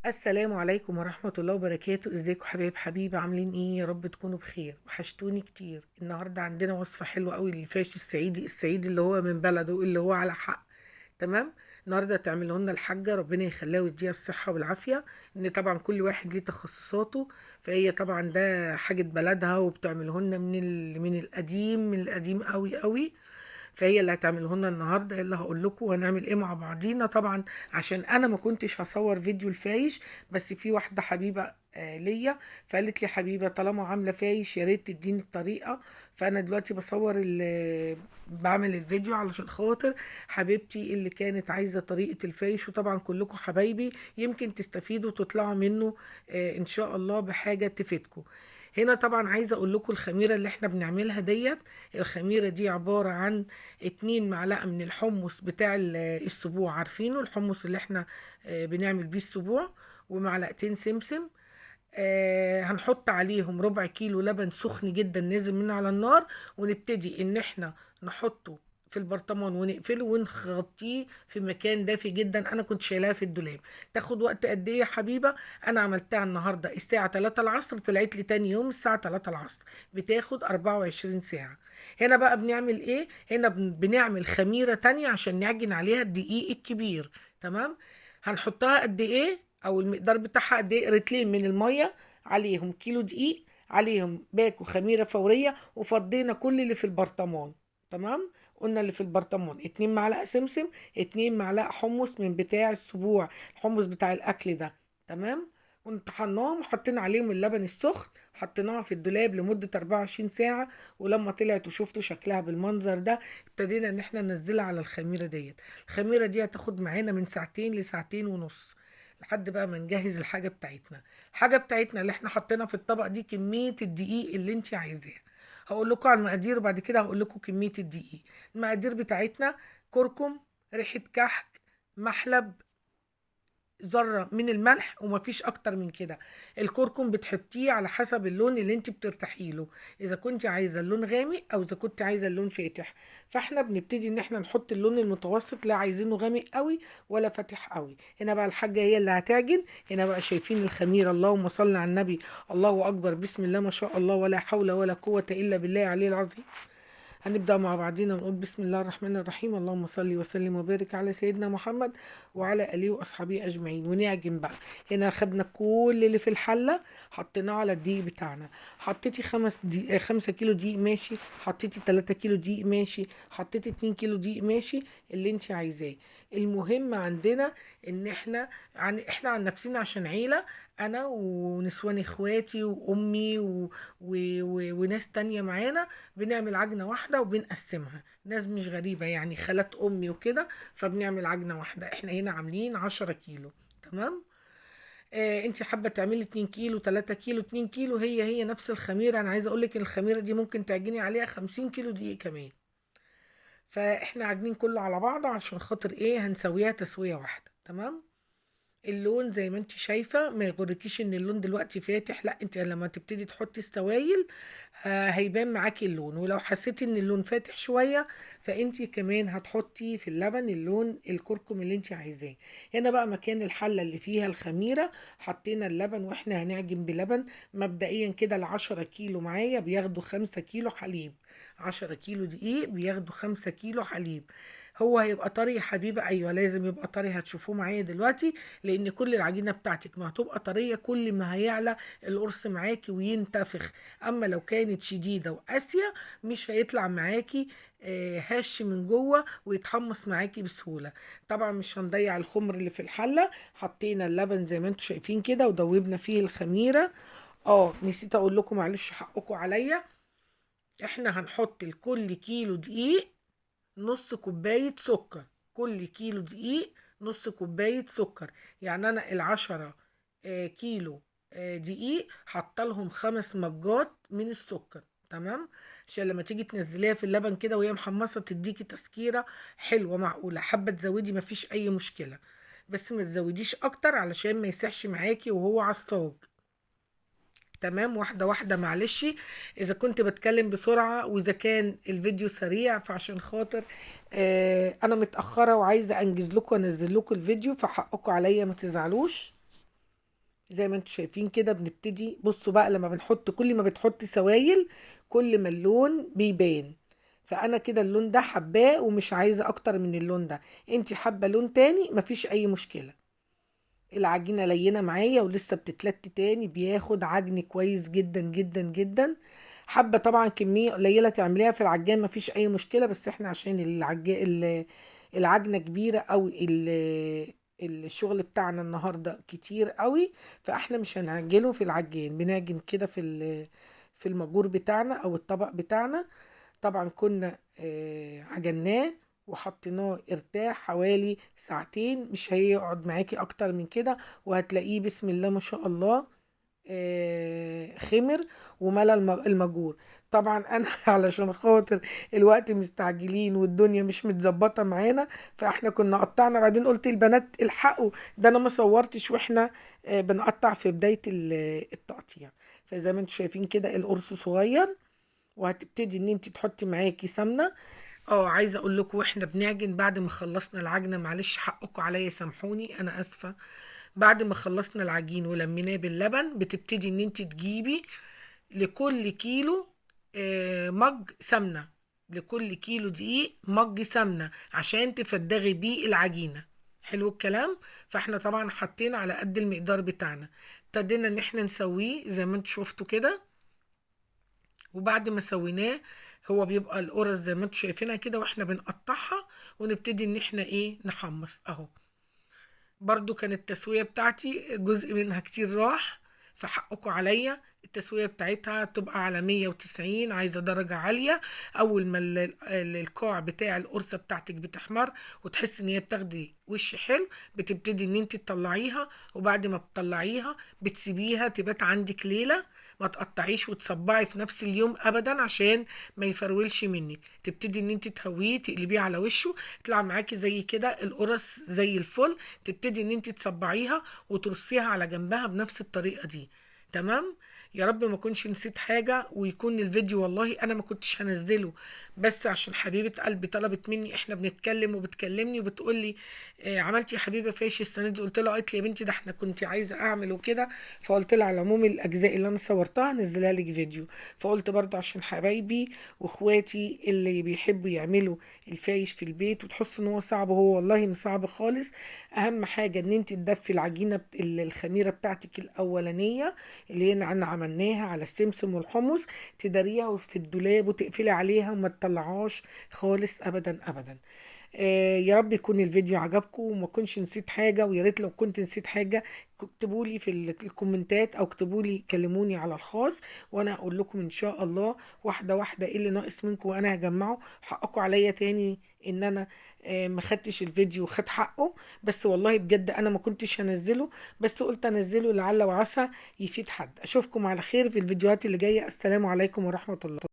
السلام عليكم ورحمة الله وبركاته. ازيكم حبايب حبيبة؟ عاملين ايه؟ يا رب تكونوا بخير. وحشتوني كتير. النهاردة عندنا وصفة حلوة قوي للفاش الصعيدي، الصعيدي اللي هو من بلده، اللي هو على حق. تمام. النهارده تعمله لنا الحاجة، ربنا يخليها ويديها الصحة والعافية. ان طبعا كل واحد ليه تخصصاته، فهي طبعا ده حاجة بلدها وبتعمله لنا من القديم، من القديم قوي قوي. فهي اللي هتعمله لنا النهارده، اللي هقول لكم هنعمل ايه مع بعضينا. طبعا عشان انا ما كنتش هصور فيديو الفايش، بس في واحدة حبيبه ليا فقالت لي حبيبه طالما عامله فايش يا ريت تديني الطريقة. فانا دلوقتي بصور بعمل الفيديو علشان خاطر حبيبتي اللي كانت عايزه طريقه الفايش. وطبعا كلكم حبايبي، يمكن تستفيدوا وتطلعوا منه ان شاء الله بحاجة تفيدكم. هنا طبعا عايزه اقول لكم الخميره اللي احنا بنعملها ديت، الخميره دي عبارة عن 2 معلقه من الحمص بتاع السبوع، عارفينه الحمص اللي احنا بنعمل بيه السبوع، ومعلقتين سمسم. هنحط عليهم ربع كيلو لبن سخن جدا نازل من على النار، ونبتدي ان احنا نحطه في البرطمان ونقفله ونغطيه في مكان دافي جدا. انا كنت شايلاها في الدولاب. تاخد وقت قد ايه يا حبيبه؟ انا عملتها النهارده الساعة 3 العصر، طلعت لي تاني يوم الساعة 3 العصر، بتاخد 24 ساعة. هنا بقى بنعمل ايه؟ هنا بنعمل خميره تانية عشان نعجن عليها الدقيق الكبير. تمام. هنحطها قد ايه او المقدار بتاعها قد ايه؟ رتلين من المية، عليهم كيلو دقيق، عليهم باكو خميره فورية، وفضينا كل اللي في البرطمان. تمام. قلنا اللي في البرطمان 2 معلقه سمسم، 2 معلقه حمص من بتاع السبوع، الحمص بتاع الاكل ده. تمام. وطحناهم وحطينا عليهم اللبن السخن، حطيناها في الدولاب لمدة 24 ساعة. ولما طلعت وشفتوا شكلها بالمنظر ده، ابتدينا ان احنا ننزلها على الخميره ديت. الخميره دي هتاخد معانا من ساعتين لساعتين ونص لحد بقى ما نجهز الحاجة بتاعتنا. الحاجة بتاعتنا اللي احنا حطيناها في الطبق دي كمية الدقيق اللي انت عايزاها. هقول لكم على المقادير وبعد كده هقول لكم كمية الدقيق. المقادير بتاعتنا: كركم، ريحه كحك، محلب، ذره من الملح، ومفيش اكتر من كده. الكركم بتحطيه على حسب اللون اللي انت بترتاحي له، اذا كنت عايزه اللون غامق او اذا كنت عايزه اللون فاتح. فاحنا بنبتدي ان احنا نحط اللون المتوسط، لا عايزينه غامق قوي ولا فاتح قوي. هنا بقى الحاجة هي اللي هتعجن. هنا بقى شايفين الخميره، اللهم صل على النبي، الله اكبر، بسم الله ما شاء الله، ولا حول ولا قوة الا بالله العلي العظيم. هنبدأ مع بعضينا ونقول بسم الله الرحمن الرحيم، اللهم صل وسلم وبارك على سيدنا محمد وعلى آله وأصحابه أجمعين. ونعجن بقى. هنا خدنا كل اللي في الحلة حطيناه على الدقيق بتاعنا. حطيتي 5 كيلو دقيق ماشي، حطيتي 3 كيلو دقيق ماشي، حطيتي 2 كيلو دقيق ماشي، اللي انت عايزاه. المهم عندنا ان احنا احنا عن نفسنا عشان عيلة، انا ونسوان اخواتي وامي وناس تانية معانا، بنعمل عجنة واحدة وبنقسمها. ناس مش غريبة يعني، خالات امي وكده، فبنعمل عجنة واحدة. احنا هنا عاملين 10 كيلو. تمام. انت حابة تعملي 2 كيلو، 3 كيلو، 2 كيلو، هي هي نفس الخميرة. انا عايزة اقولك ان الخميرة دي ممكن تعجني عليها 50 كيلو دقيق كمان. فاحنا عاجنين كله على بعضه عشان خاطر ايه؟ هنسويها تسوية واحدة. تمام. اللون زي ما انت شايفة، ما يغركيش ان اللون دلوقتي فاتح، لا، انت لما تبتدي تحطي السوائل هيبان معاكي اللون. ولو حسيتي ان اللون فاتح شوية فانت كمان هتحطي في اللبن اللون الكركم اللي انت عايزاه. هنا بقى مكان الحلة اللي فيها الخميرة حطينا اللبن، واحنا هنعجن بلبن مبدئيا كده. ال10 كيلو معايا بياخدوا 5 كيلو حليب، 10 كيلو دقيق بياخدوا 5 كيلو حليب. هو هيبقى طري يا حبيبه؟ ايوه لازم يبقى طري، هتشوفوه معايا دلوقتي، لان كل العجينة بتاعتك ما هتبقى طرية كل ما هيعلى القرص معاكي وينتفخ. اما لو كانت شديدة وقاسيه مش هيطلع معاكي هش من جوه ويتحمص معاكي بسهولة. طبعا مش هنضيع الخمر اللي في الحلة، حطينا اللبن زي ما انتم شايفين كده ودوبنا فيه الخميره. نسيت اقول لكم، معلش حقكم عليا، احنا هنحط لكل كيلو دقيق نص كوباية سكر. كل كيلو دقيق نص كوباية سكر. يعني أنا 10 كيلو دقيق حاطة لهم 5 مجات من السكر. تمام. عشان لما تيجي تنزليها في اللبن كده وهي محمصة تديكي تسكيرة حلوة معقولة. حابة تزودي مفيش أي مشكلة، بس ما تزوديش أكتر علشان ما يسحش معاكي وهو على الصاج. تمام. واحدة واحدة، معلش إذا كنت بتكلم بسرعة وإذا كان الفيديو سريع فعشان خاطر أنا متأخرة وعايزة أنجز لكم وأنزل لكم الفيديو، فحقكم عليا ما تزعلوش. زي ما انتم شايفين كده بنبتدي. بصوا بقى لما بنحط، كل ما بتحطي سوائل كل ما اللون بيبان. فانا كده اللون ده حباه ومش عايزه اكتر من اللون ده. انتي حابة لون تاني مفيش اي مشكلة. العجينة لينه معايا ولسه بتتلت تاني، بياخد عجن كويس جدا جدا جدا. حابة طبعا كمية قليله تعمليها في العجان مفيش اي مشكلة، بس احنا عشان العجنه كبيرة او الشغل بتاعنا النهارده كتير قوي، فاحنا مش هنعجنه في العجان، بنعجن كده في المجور بتاعنا او الطبق بتاعنا. طبعا كنا عجناه وحطيناه ارتاح حوالي ساعتين، مش هيقعد معاكي اكتر من كده، وهتلاقيه بسم الله ما شاء الله خمر وملى المجور. طبعا انا علشان خاطر الوقت مستعجلين والدنيا مش متظبطه معانا، فاحنا كنا قطعنا، بعدين قلت البنات الحقوا ده انا ما صورتش واحنا بنقطع في بداية التقطيع. فزي ما انتم شايفين كده القرص صغير، وهتبتدي ان انت تحطي معاكي سمنه. عايزه اقول لكم واحنا بنعجن بعد ما خلصنا العجنه، معلش حقكم عليا سامحوني انا اسفه، بعد ما خلصنا العجين ولميناه باللبن، بتبتدي ان انت تجيبي لكل كيلو مج سمنه، لكل كيلو دقيق مج سمنه عشان تفدغي بيه العجينة. حلو الكلام. فاحنا طبعا حطينا على قد المقدار بتاعنا، ابتدينا ان احنا نسويه زي ما انتوا شفتوا كده. وبعد ما سويناه هو بيبقى القرص زي ما انتوا شايفينها كده، واحنا بنقطعها ونبتدي ان احنا نحمص اهو. برضو كانت التسوية بتاعتي جزء منها كتير راح، فحقكم عليا. التسوية بتاعتها تبقى على 190، عايزة درجة عالية. أول ما القاع بتاع القرصة بتاعتك بتحمر وتحس إن هي بتاخدي وش حلو، بتبتدي إن انت تطلعيها. وبعد ما بتطلعيها بتسيبيها تبات عندك ليلة، ما تقطعيش وتصبعي في نفس اليوم أبدا عشان ما يفرولش منك. تبتدي إن انت تهوية، تقلبيه على وشه، يطلع معاكي زي كده القرص زي الفل. تبتدي إن انت تصبعيها وترصيها على جنبها بنفس الطريقة دي. تمام. يا رب ما اكونش نسيت حاجة، ويكون الفيديو والله انا ما كنتش هنزله، بس عشان حبيبة قلبي طلبت مني، احنا بنتكلم وبتكلمني وبتقولي عملتي يا حبيبة فاشي السنة دي؟ قلت لها قالت لي يا بنتي ده احنا كنت عايزة اعمل وكده، فقلت لها على العموم الاجزاء اللي انا صورتها هنزلها لك فيديو. فقلت برضو عشان حبايبي واخواتي اللي بيحبوا يعملوا الفايش في البيت وتحسوا ان هو صعب، هو والله مش صعب خالص. اهم حاجة ان انت تدفي العجينة الخميرة بتاعتك الاولانية اللي هي انا عملناها على السمسم والحمص، تداريها في الدولاب وتقفلي عليها وما تطلعهاش خالص ابدا ابدا. يا رب يكون الفيديو عجبكم وما كنتش نسيت حاجة، ويا ريت لو كنت نسيت حاجة اكتبوا لي في الكومنتات او اكتبوا لي كلموني على الخاص، وانا اقول لكم ان شاء الله واحدة واحدة ايه اللي ناقص منكم وانا هجمعه. حقكم عليا تاني ان انا ما خدتش الفيديو وخد حقه، بس والله بجد انا ما كنتش هنزله، بس قلت انزله لعل وعسى يفيد حد. اشوفكم على خير في الفيديوهات اللي جاية. السلام عليكم ورحمة الله.